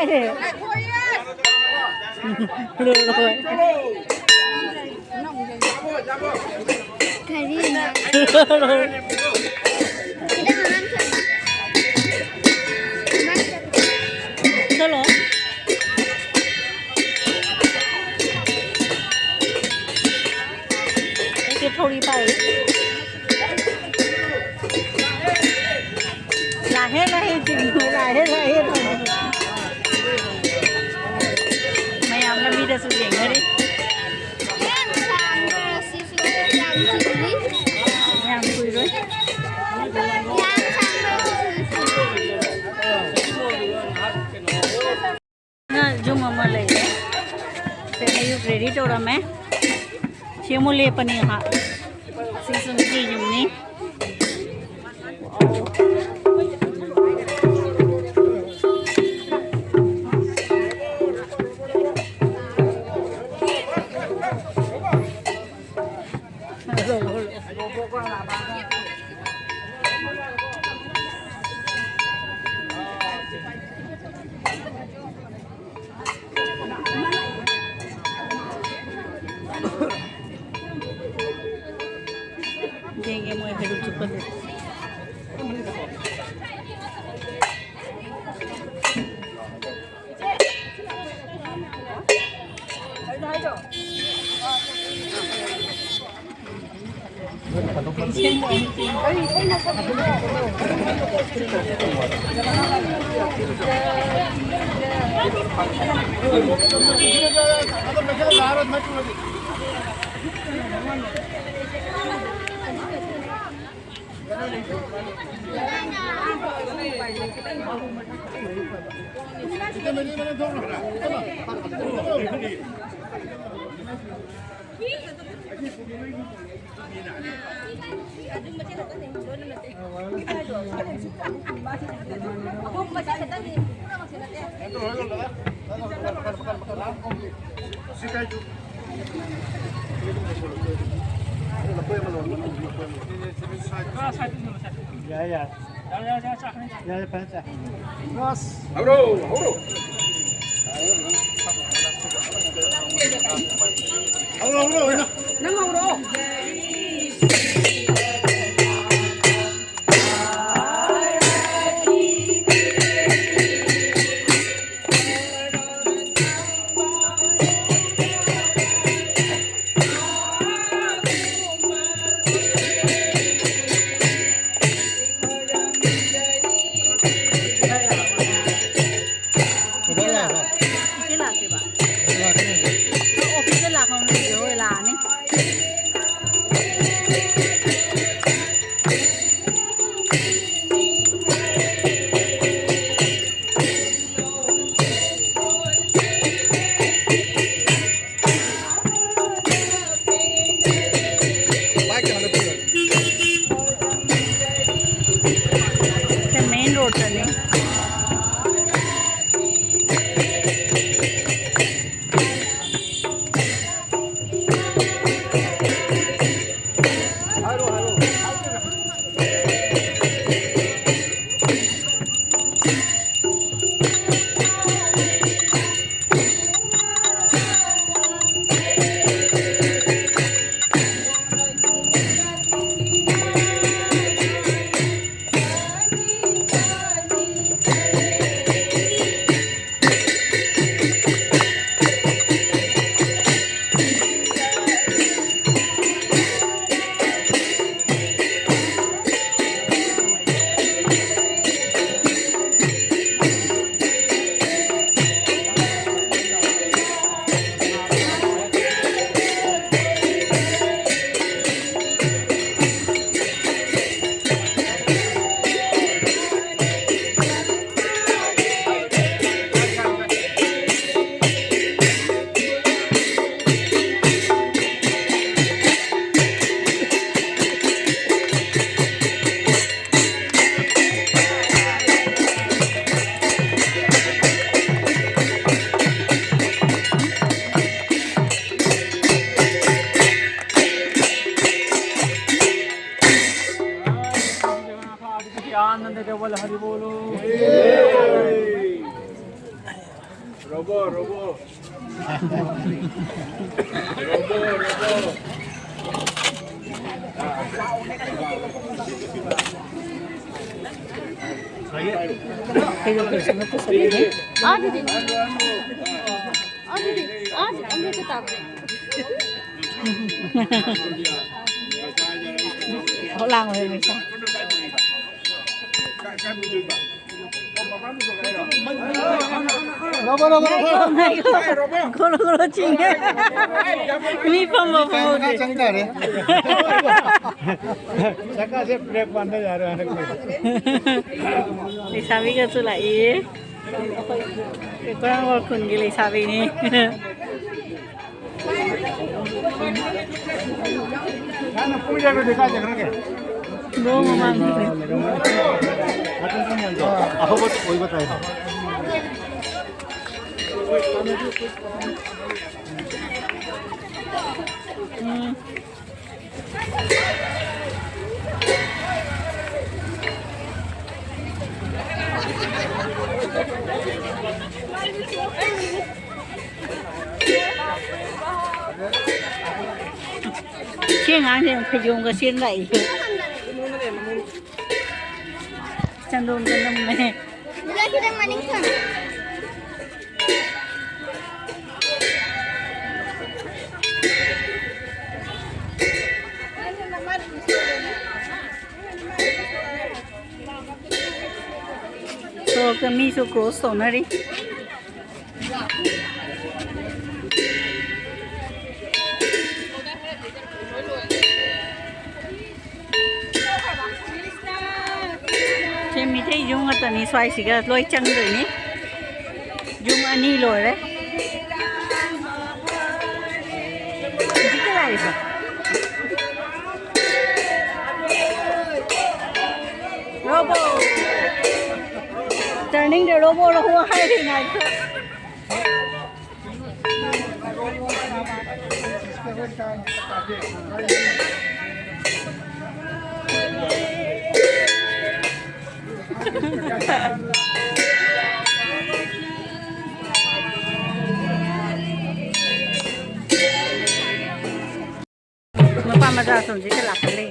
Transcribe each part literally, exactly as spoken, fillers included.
ꯂꯣꯏ꯫ ꯀꯔꯤ? ꯆꯠꯂꯣ꯫ ꯑꯩꯁꯦ ꯊꯧꯔꯤ ꯄꯥꯏꯔꯤ꯫ ꯂꯥꯛꯍꯦ, ꯂꯥꯛꯍꯦ, ꯆꯤꯡꯊꯨ, ꯂꯥꯛꯍꯦ, ꯂꯥꯛꯍꯦ, ꯂꯥꯛꯍꯦ꯫ ꯃꯌꯥꯝ ꯂꯝꯕꯤꯗꯁꯨ ꯌꯦꯡꯅꯔꯤ꯫ ꯌꯥꯝ ꯁꯥꯡꯕ꯭ꯔꯥ ꯁꯤꯁꯨ? ꯌꯥꯝ ꯀꯨꯏꯔꯣꯏ꯫ ꯌꯥꯝ ꯀꯨꯏꯔꯣꯏ꯫ ꯌꯥꯝ ꯁꯥꯡꯕ꯭ꯔꯥ ꯁꯤꯁꯨ? ꯌꯨꯝ ꯑꯃ ꯂꯩꯔꯦ꯫ ꯁꯦ, ꯑꯌꯨꯛ ready ꯇꯧꯔꯝꯃꯦ꯫ ꯁꯤ ꯑꯃꯨꯛ ꯂꯦꯞꯄꯅꯤ ꯉꯥꯏꯍꯥꯛ꯫ ꯁꯤꯁꯨ ꯅꯨꯄꯤ ꯌꯨꯝꯅꯤ꯫ ꯌꯦꯡꯒꯦ ꯃꯣꯏ ꯍꯩꯔꯨꯛ ꯆꯨꯞꯄꯗꯨ꯫ ꯌꯥꯏ, ꯌꯥꯏ꯫ ꯌꯥꯔꯦ, ꯐꯔꯦ, ꯐꯔꯦ꯫ ꯑꯁ꯫ ꯍꯧꯔꯣ, ꯍꯧꯔꯣ꯫ ꯍꯧꯔꯣ, ꯍꯧꯔꯣ, ꯍꯧꯔꯣ꯫ ꯅꯪ ꯍꯧꯔꯛꯑꯣ꯫ ꯁꯤꯗ ꯂꯥꯛꯑꯕ? ꯁꯤꯗ ꯂꯥꯛꯇꯦꯕ꯫ ꯂꯥꯛꯀꯅꯤ꯫ ꯑꯣꯐꯤꯁꯇ ꯂꯥꯛꯄ ꯃꯤꯗꯣ ꯂꯥꯛꯑꯅꯤ꯫ ꯁꯦ ꯃꯦꯟ ꯔꯣꯗꯇꯅꯦ꯫ Robo, robo. Robo, robo. Ah, didi. Ah, didi. Ah, didi. Ang dito tabi. Ako lang, wala na siya. Robo, robo, robo. Golo, golo, chinga. Mi pamo, pamo. Changda re. Chaka se break banda ja raha hai. Isabi ka chula ye. Kekora ngol khun gili sabi ni. ꯁꯤ ꯑꯉꯥꯡꯁꯦ ꯐꯩꯖꯣꯝꯒ set ꯂꯥꯛꯏ꯫ ꯆꯟꯗꯣꯟꯒ ꯅꯝꯃꯦ꯫ ꯁꯣꯔꯣꯛꯇ ꯃꯤꯁꯨ cross ꯇꯧꯅꯔꯤ꯫ ꯁꯤ ꯃꯤꯇꯩ ꯌꯨꯝ ꯉꯥꯛꯇꯅꯤ ꯁ꯭ꯋꯥꯏꯁꯤꯒ ꯂꯣꯏ ꯆꯪꯗꯣꯏꯅꯤ꯫ ꯌꯨꯝ ꯑꯅꯤ ꯂꯣꯏꯔꯦ꯫ ꯍꯧꯖꯤꯛꯇ ꯂꯥꯛꯏꯕ꯫ ꯔꯣꯕꯣ꯫ ꯇꯔꯅꯤꯡꯗ ꯔꯣꯕꯣ ꯔꯣꯕꯣ ꯍꯥꯏꯔꯤꯉꯩꯗ꯫ ꯑꯁꯣꯝꯁꯤꯗ ꯂꯥꯛꯄ ꯂꯩ꯫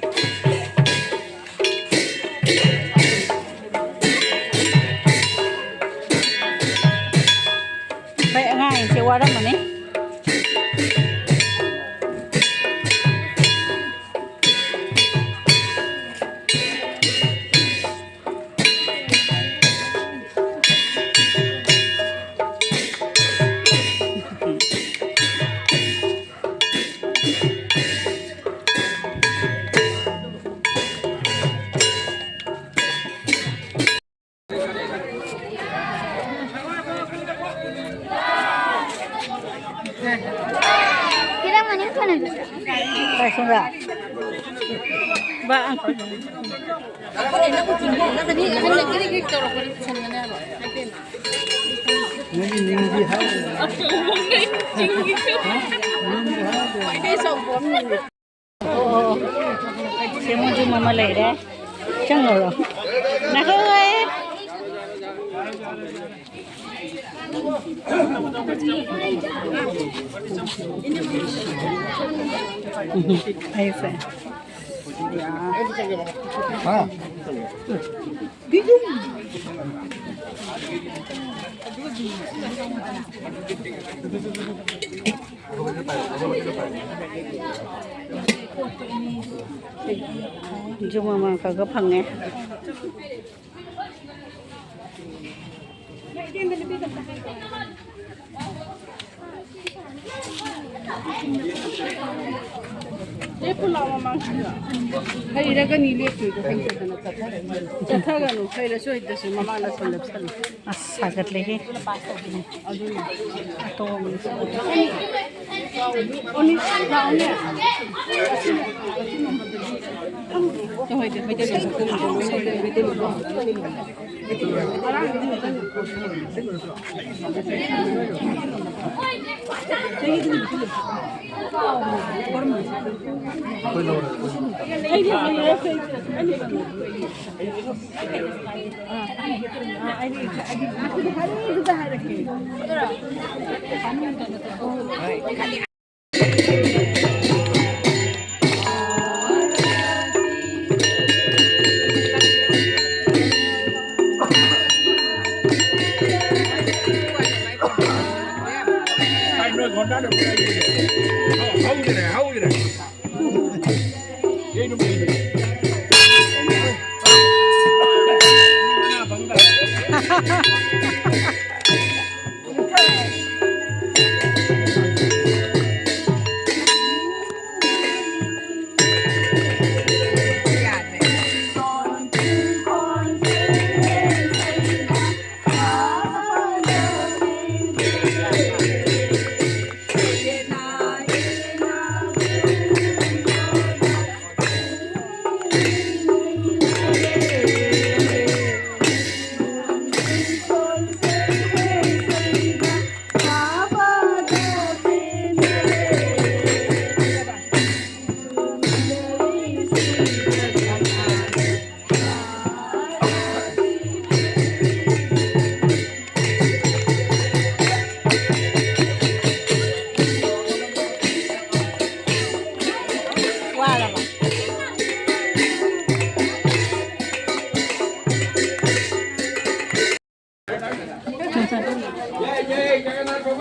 ꯍꯣꯏ, ꯑꯉꯥꯡꯁꯦ ꯋꯥꯔꯝꯃꯅꯤ꯫ ꯀꯥꯏ ꯁꯣꯝꯗ? ꯕꯥ, ꯑꯪ꯫ ꯅꯪꯒꯤ ꯃꯤꯡꯗꯤ ꯍꯥꯏ? ꯅꯤꯡꯗꯤ ꯍꯥꯏ? ꯑꯣ, ꯑꯣ꯫ ꯁꯦ, ꯃꯣꯟꯖꯨꯝ ꯑꯃ ꯂꯩꯔꯦ꯫ ꯆꯪꯉꯨꯔꯣ꯫ ꯉꯥꯏꯈꯣꯍꯦ꯫ ꯑꯩꯁꯦ꯫ ꯍꯥ? ꯖꯨꯝ ꯑꯃ ꯈꯔ ꯈꯔ ꯐꯪꯉꯦ꯫ ꯂꯦꯞꯄꯨ ꯂꯥꯎ ꯃꯃꯥꯡꯁꯤꯗ꯫ ꯍꯩꯔꯒꯅꯤ ꯂꯦꯞꯇꯣꯏꯗꯣ, ꯍꯩꯇꯗꯅ ꯆꯠꯊꯔꯅꯤ꯫ ꯆꯠꯊꯒꯅꯨ, ꯍꯩꯔꯁꯨ ꯍꯩꯇ꯭ꯔꯁꯨ ꯃꯃꯥꯡꯗ ꯁꯨꯝ ꯂꯦꯞꯁꯜꯂꯨ꯫ ꯑꯁ, ꯁꯥꯒꯠꯂꯦꯍꯦ꯫ ꯑꯗꯨꯅꯤ꯫ ꯑꯇꯣꯡꯕꯁꯦ꯫ ꯑꯣꯅꯤ, ꯂꯥꯎꯅꯦ꯫ ꯍꯣꯏ, ꯃꯩꯇꯩ ꯃꯆꯥ ꯀꯣꯏꯔꯨꯝ ꯇꯧꯕ ꯁꯣꯏꯗꯅ ꯃꯩꯇꯩ ꯃꯆꯥ꯫ ꯍꯧꯗ꯭ꯔꯦ, ꯍꯧꯗ꯭ꯔꯦ꯫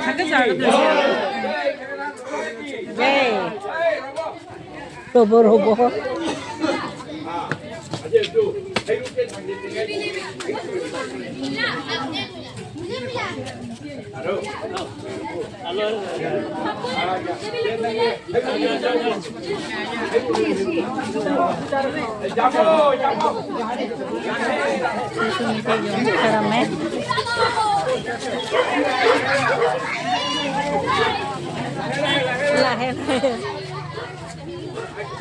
ꯊꯥꯒꯠꯆꯔꯒ ꯌꯦ꯫ ꯔꯣꯕꯣ, ꯔꯣꯕꯣ꯫ ꯁꯤꯁꯨ ꯃꯤꯇꯩ ꯌꯨꯝ ꯈꯔꯝꯃꯦ꯫ ꯂꯥꯛꯑꯦ, ꯂꯥꯛꯑꯦ꯫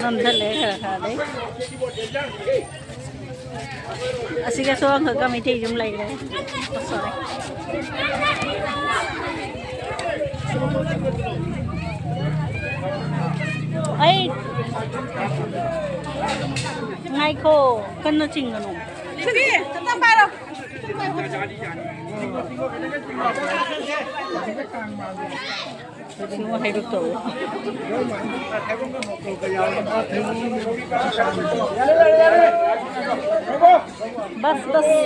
ꯅꯝꯁꯤꯜꯂꯦ ꯈꯔ ꯈꯔꯗꯤ꯫ ꯑꯁꯤꯒ ꯁꯣꯝꯈꯛꯀ ꯃꯩꯇꯩ ꯌꯨꯝ ꯂꯩꯔꯦ꯫ ꯁꯣꯔꯤ꯫ ꯑꯩ ꯉꯥꯏꯈꯣ, ꯀꯟꯅ ꯆꯤꯡꯒꯅꯨ꯫ ꯁꯤꯗꯤ ꯈꯤꯇꯪ ꯄꯥꯏꯔꯣ꯫ ꯁꯤꯃ ꯍꯩꯔꯨꯛ ꯇꯧ꯫ Bus, bus.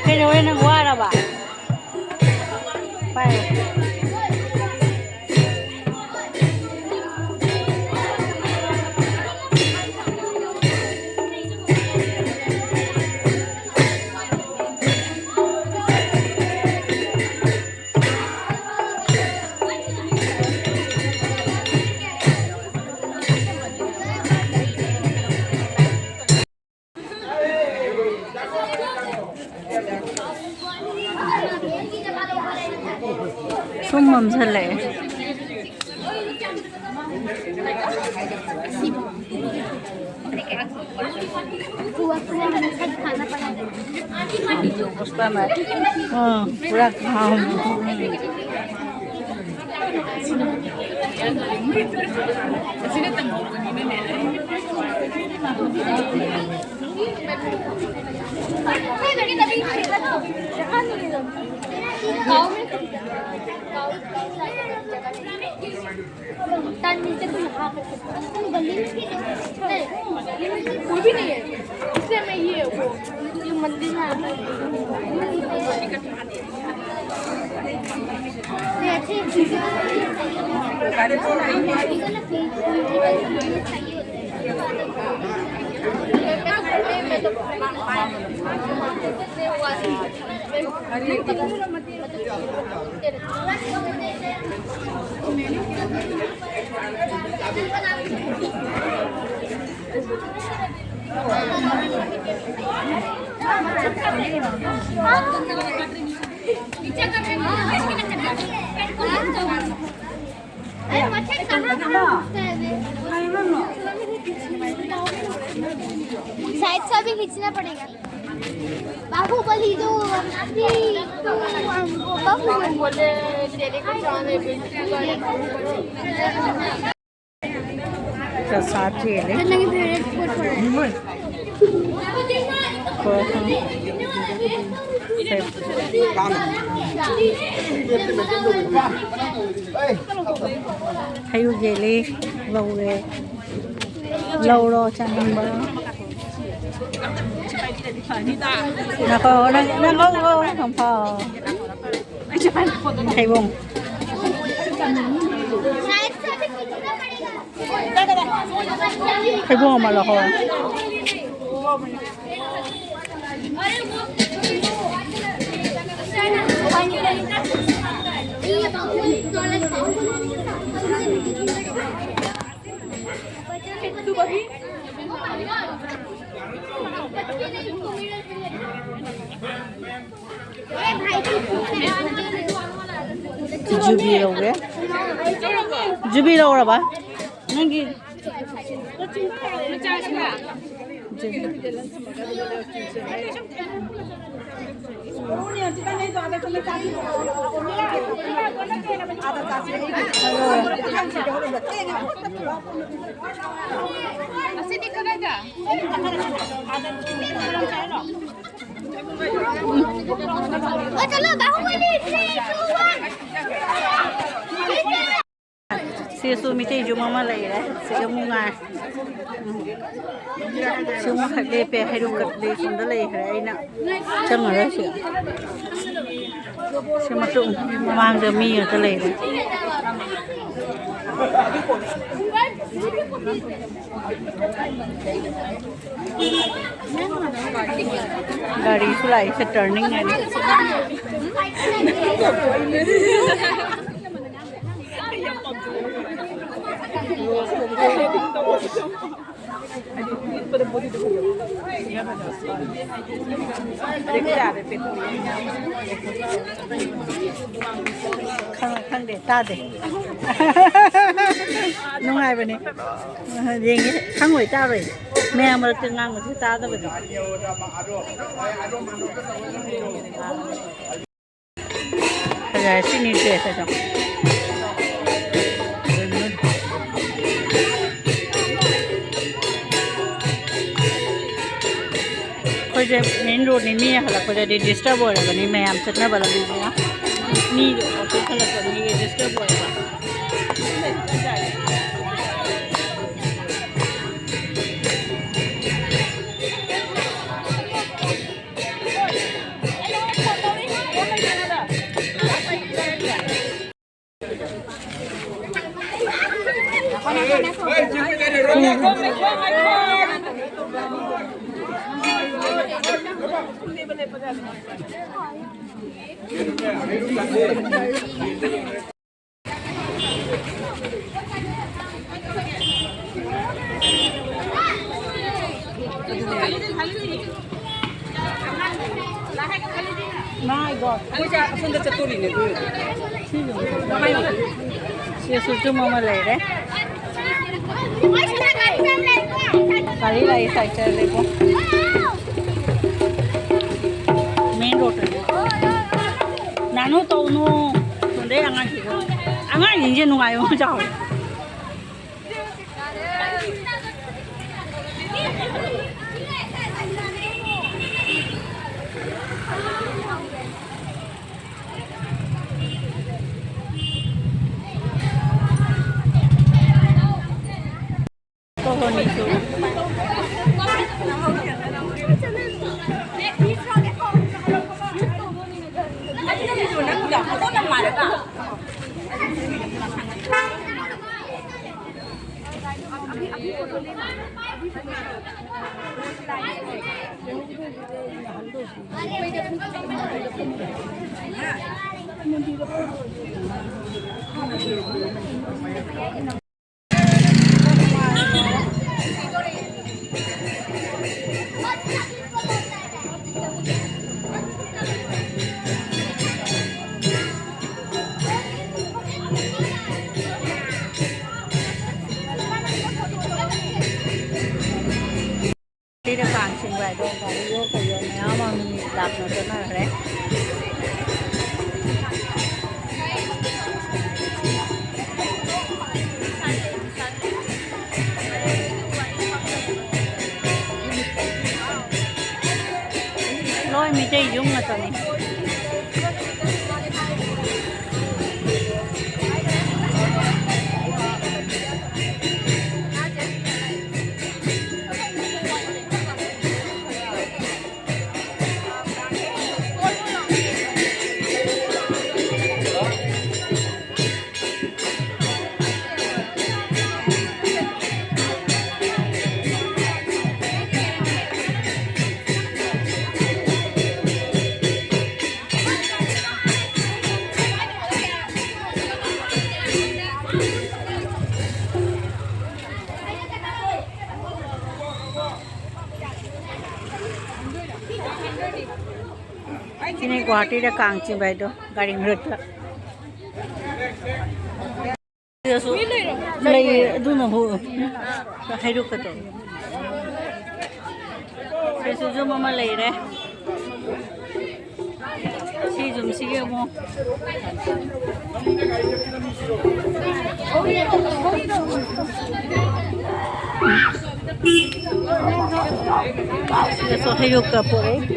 ꯀꯩꯗꯧꯔꯦ ꯅꯪ ꯋꯥꯔꯕ? ꯄꯥꯏꯌꯣ꯫ ꯁꯨꯝ ꯃꯝꯁꯜꯂꯛꯑꯦ꯫ पुष्पा में। हाँ, पूरा काम। गाँव में भुगतान मिलते तो यहाँ पे नहीं, कोई भी नहीं है, इसलिए मैं ये वो ये मंदिर में आता हूँ। ये अच्छे चीजें। साइड से भी खींचना पड़ेगा। बाहुबली जो अभी बाहुबली। प्रसाद ये ले। चलने की फेवरेट फूड पड़ा है। ꯍꯩꯔꯨꯛ ꯌꯦꯜꯂꯤ, ꯂꯧꯔꯦ꯫ ꯂꯧꯔꯣ, ꯆꯥꯅꯤꯡꯕ꯫ ꯉꯥꯏꯈꯣ, ꯅꯪ, ꯅꯪ ꯂꯧꯔꯣ, ꯅꯪ ꯐꯥꯎ꯫ ꯊꯩꯕꯣꯡ꯫ ꯊꯩꯕꯣꯡ ꯑꯃ ꯂꯧꯍꯧꯔꯣ꯫ ꯖꯨꯕꯤ ꯂꯧꯔꯦ꯫ ꯖꯨꯕꯤ ꯂꯧꯔꯕ? ꯅꯪꯒꯤ ꯁꯤꯁꯨ ꯃꯤꯇꯩ ꯌꯨꯝ ꯑꯃ ꯂꯩꯔꯦ꯫ ꯁꯤꯗ ꯑꯃꯨꯛ ꯉꯥꯏ꯫ ꯎꯝ꯫ ꯁꯤ ꯑꯃꯈꯛ ꯂꯦꯞꯄꯦ꯫ ꯍꯩꯔꯨꯛ ꯀꯠꯂꯤ꯫ ꯁꯣꯝꯗ ꯂꯩꯈ꯭ꯔꯦ꯫ ꯑꯩꯅ ꯆꯪꯉꯔꯣꯏ ꯁꯤ꯫ ꯁꯤ ꯃꯇꯨꯡ ꯃꯃꯥꯡꯗ ꯃꯤ ꯉꯥꯛꯇ ꯂꯩꯔꯦ꯫ ꯒꯥꯔꯤꯁꯨ ꯂꯥꯛꯏꯁꯦ, turning ꯍꯥꯏꯅ꯫ ꯈꯪ-, ꯈꯪꯗꯦ, ꯇꯥꯗꯦ꯫ ꯅꯨꯡꯉꯥꯏꯕꯅꯤ꯫ ꯌꯦꯡꯒꯦ, ꯈꯪꯉꯣꯏ, ꯇꯥꯔꯣꯏ꯫ ꯃꯌꯥꯝ ꯃꯔꯛꯇ ꯉꯥꯡꯕꯁꯦ ꯇꯥꯗꯕꯅꯤ꯫ ꯐꯖꯔꯦ, ꯁꯤꯅꯤ dress ꯑꯗꯣ꯫ ꯑꯩꯈꯣꯏꯁꯦ main roadꯅꯤ, ꯃꯤ ꯍꯜꯂꯛꯄꯗꯗꯤ disturb ꯑꯣꯏꯔꯕꯅꯤ, ꯃꯌꯥꯝ ꯆꯠꯅꯕ ꯂꯝꯕꯤꯅꯤꯅ꯫ ꯃꯤꯒꯤ office ꯍꯜꯂꯛꯄ ꯃꯤꯒꯤ disturb ꯑꯣꯏꯔꯕ꯫ ꯑꯩꯈꯣꯏꯁꯦ ꯑꯁꯣꯝꯗ ꯆꯠꯇꯣꯔꯤꯅꯦ, ꯑꯗꯨ ꯑꯣꯏꯔꯗꯤ꯫ ꯁꯤꯁꯨ ꯆꯨꯝ ꯑꯃ ꯂꯩꯔꯦ꯫ ꯒꯥꯔꯤ ꯂꯥꯛꯏ, ꯁꯥꯏꯀꯜ ꯂꯩꯀꯣ꯫ Main roadꯇꯅꯦ꯫ ꯅꯥꯅꯨ ꯇꯧꯅꯨ꯫ ꯁꯣꯝꯗꯩ ꯑꯉꯥꯡꯁꯤꯡꯁꯦ꯫ ꯑꯉꯥꯡꯁꯤꯡꯁꯦ ꯅꯨꯡꯉꯥꯏꯕ ꯑꯃ ꯆꯥꯎꯔꯦ꯫ ꯁꯤꯗ ꯀꯥꯡ ꯆꯤꯡꯕ ꯍꯥꯏꯗꯣ ꯒꯥꯔꯤ ꯌꯣ ꯀꯩꯌꯣ ꯃꯌꯥꯝ ꯑꯃ ꯃꯤ ꯂꯥꯛꯅ ꯆꯠꯅꯈ꯭ꯔꯦ꯫ ꯂꯣꯏ ꯃꯤꯇꯩ ꯌꯨꯝ ꯉꯥꯛꯇꯅꯤ꯫ ꯁꯤꯅꯤ ꯒꯨꯋꯥꯍꯥꯇꯤꯗ ꯀꯥꯡ ꯆꯤꯡꯕ ꯍꯥꯏꯗꯣ, ꯒꯥꯔꯤ ꯃꯔꯛꯇ꯫ ꯁꯤꯗꯁꯨ ꯂꯩꯌꯦ, ꯑꯗꯨꯅꯕꯨ ꯍꯩꯔꯨꯛꯀꯗꯣ꯫ ꯁꯤꯁꯨ ꯌꯨꯝ ꯑꯃ ꯂꯩꯔꯦ꯫ ꯁꯤ ꯌꯨꯝꯁꯤꯒꯤ ꯑꯃꯨꯛ ꯁꯤꯗꯁꯨ ꯍꯩꯔꯨꯛꯀ ꯄꯣꯔꯛꯏ꯫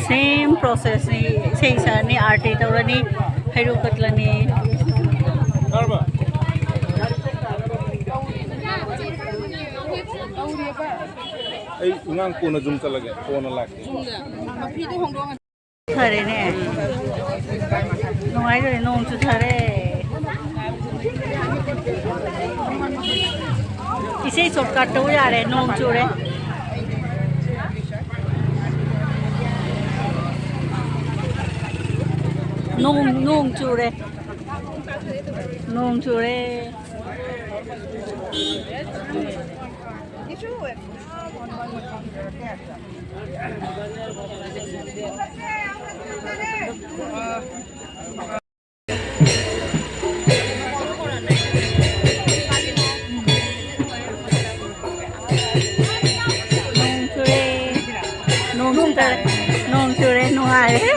Same process ꯅꯤ꯫ ꯏꯁꯩ ꯁꯛꯑꯅꯤ, ꯑꯥꯔꯇꯤ ꯇꯧꯔꯅꯤ, ꯍꯩꯔꯨꯛ ꯀꯠꯂꯅꯤ꯫ ꯑꯩ ꯑꯉꯥꯡ ꯀꯣꯟꯅ ꯖꯨꯝ ꯆꯠꯂꯒꯦ, ꯀꯣꯟꯅ ꯂꯥꯛꯀꯦ꯫ ꯐꯔꯦꯅꯦ꯫ ꯅꯨꯡꯉꯥꯏꯗꯣꯔꯦ, ꯅꯣꯡ ꯆꯨꯊꯔꯦ꯫ ꯏꯁꯩ ꯁꯣꯔꯠꯀꯠ ꯇꯧ ꯌꯥꯔꯦ, ꯅꯣꯡ ꯆꯨꯔꯦ꯫ ꯅꯣꯡ, ꯅꯣꯡ ꯆꯨꯔꯦ꯫ ꯅꯣꯡ ꯆꯨꯔꯦ꯫ ꯅꯣꯡ ꯆꯨꯔꯦ꯫ ꯅꯣꯡ ꯆꯨꯔꯦ꯫ ꯅꯣꯡ ꯆꯨꯔꯦ꯫ ꯅꯨꯡꯉꯥꯏꯔꯦ꯫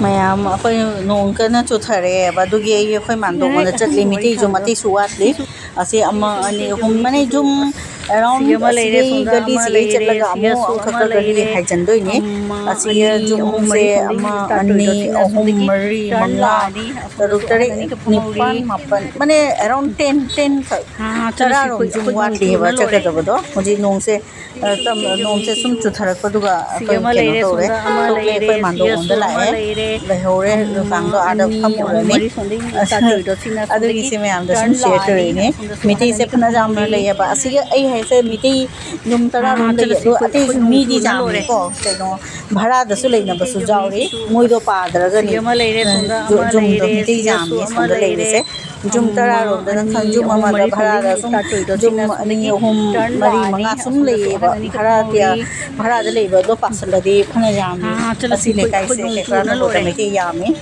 ꯃꯌꯥꯝ ꯑꯩꯈꯣꯏ ꯅꯣꯡ ꯀꯟꯅ ꯆꯨꯊꯔꯛꯑꯦꯕ, ꯑꯗꯨꯒꯤ ꯑꯩ ꯑꯩꯈꯣꯏ ꯃꯥꯟꯗꯣꯞ ꯂꯣꯝꯗ ꯆꯠꯂꯤ꯫ ꯃꯤꯇꯩꯁꯨ ꯃꯇꯦꯛꯁꯨ ꯋꯥꯠꯂꯤ꯫ ꯑꯁꯤ ꯑꯃ, ꯑꯅꯤ, ꯑꯍꯨꯝ, ꯃꯅꯦ, ꯌꯨꯝ ꯑꯦꯔꯥꯎꯟ ꯑꯁꯤꯒꯤ ꯒꯂꯤꯁꯤꯗꯒꯤ ꯆꯠꯂꯒ ꯑꯃꯨꯛ ꯑꯃꯈꯛꯀ ꯒꯂꯤ ꯍꯥꯏꯖꯟꯗꯣꯏꯅꯦ꯫ ꯑꯁꯤꯒ ꯌꯨꯝꯁꯦ ꯑꯃ, ꯑꯅꯤ, ꯑꯍꯨꯝ, ꯃꯔꯤ, ꯃꯉꯥ, ꯇꯔꯨꯛ, ꯇꯔꯦꯠ, ꯅꯤꯄꯥꯟ, ꯃꯥꯄꯟ, ꯃꯅꯦ, ꯑꯦꯔꯥꯎꯟ ꯇꯦꯟ, ꯇꯦꯟ ꯈꯛ, ꯇꯔꯥꯔꯣꯝ ꯌꯨꯝ ꯋꯥꯠꯂꯤꯕ ꯆꯠꯀꯗꯕꯗꯣ꯫ ꯍꯧꯖꯤꯛ ꯅꯣꯡꯁꯦ, ꯑ, ꯇꯝ-, ꯅꯣꯡꯁꯦ ꯁꯨꯝ ꯆꯨꯊꯔꯛꯄꯗꯨꯒ ꯑꯩꯈꯣꯏ ꯀꯩꯅꯣ ꯇꯧꯔꯦ꯫ ꯊꯣꯛꯂꯛꯑꯦ, ꯑꯩꯈꯣꯏ ꯃꯥꯟꯗꯣꯞ ꯂꯣꯝꯗ ꯂꯥꯛꯑꯦ꯫ ꯂꯩꯍꯧꯔꯦ, ꯔꯨꯄꯥꯡꯗꯣ ꯑꯥꯗ ꯐꯝꯃꯨꯔꯅꯤ꯫ ꯑꯗꯨꯒꯤ ꯁꯤ ꯃꯌꯥꯝꯗꯣ ꯁꯨꯝ ꯁꯤꯌꯔ ꯇꯧꯔꯤꯅꯦ꯫ ꯃꯤꯇꯩꯁꯦ ꯐꯅ ꯌꯥꯝꯅ ꯂꯩꯌꯦꯕ꯫ ꯑꯁꯤꯒ ꯑꯩ ꯍꯥꯏꯁꯦ ꯃꯤꯇꯩ ꯌꯨꯝ ꯇꯔꯥꯔꯣꯝ ꯑꯥ, ꯂꯩꯌꯦ꯫ ꯆꯠꯂꯁꯤ, ꯑꯗꯣ ꯑꯩꯈꯣꯏ ꯑꯇꯩꯁꯨ ꯑꯍꯨꯝ ꯃꯤꯗꯤ ꯁꯨꯅ ꯂꯣꯏꯔꯦ꯫ ꯌꯥꯝꯃꯤꯀꯣ, ꯀꯩꯅꯣ, ꯚꯔꯥꯗꯁꯨ ꯂꯩꯅꯕꯁꯨ ꯌꯥꯎꯔꯤ꯫ ꯃꯣꯏꯗꯣ ꯄꯥꯗ꯭ꯔꯒꯅꯤ꯫ ꯁꯤ ꯑꯃ ꯂꯩꯔꯦ, ꯁꯣꯝꯗ ꯌꯨ-, ꯑꯃ ꯌꯨꯝꯗꯣ ꯂꯩꯔꯦ, ꯃꯤꯇꯩ ꯁꯤꯗꯁꯨ ꯌꯥꯝꯃꯤ ꯑꯃ ꯁꯣꯝꯗ ꯂꯩꯔꯦ꯫ ꯂꯩꯕꯁꯦ꯫ ꯌꯨꯝ ꯑꯃ, ꯇꯔꯥꯔꯣꯝꯗꯅ ꯑꯅꯤ, ꯈꯪ-, ꯌꯨꯝ ꯑꯍꯨꯝ, ꯑꯃꯗ ꯃꯔꯤ, ꯐꯪꯕꯤ ꯚꯔꯥꯗ ꯁꯨꯝ ꯇꯥꯇꯣꯏꯗꯣ ꯌꯨꯝ ꯁꯤꯅ ꯑꯅꯤ, ꯁꯣꯝꯗꯒꯤ ꯑꯍꯨꯝ, turn ꯃꯔꯤ, ꯂꯥꯛꯑꯅꯤ꯫ ꯃꯉꯥ ꯁꯨꯝ ꯑꯁꯣꯝꯗꯁꯨ ꯂꯩꯌꯦꯕ꯫ ꯑꯍꯟ ꯑꯅꯤꯈꯛ ꯚꯔꯥ ꯀꯌꯥ, ꯂꯩꯍꯧꯔꯤ꯫ ꯚꯔꯥꯗ ꯂꯩꯕꯗꯣ ꯄꯥꯁꯜꯂꯗꯤ ꯐꯅ ꯌꯥꯝꯃꯤ꯫ ꯑꯥ, ꯆꯠꯂꯁꯤ, ꯑꯁꯤ ꯑꯩꯈꯣꯏ, ꯑꯩꯈꯣꯏ ꯂꯩꯀꯥꯏꯁꯦ ꯅꯣꯡ ꯆꯨꯕꯅ ꯈꯦꯇ꯭ꯔꯥꯅꯒꯣꯗ ꯂꯣꯏꯔꯦ꯫ ꯃꯩꯇꯩ ꯌꯥꯝꯃꯤ꯫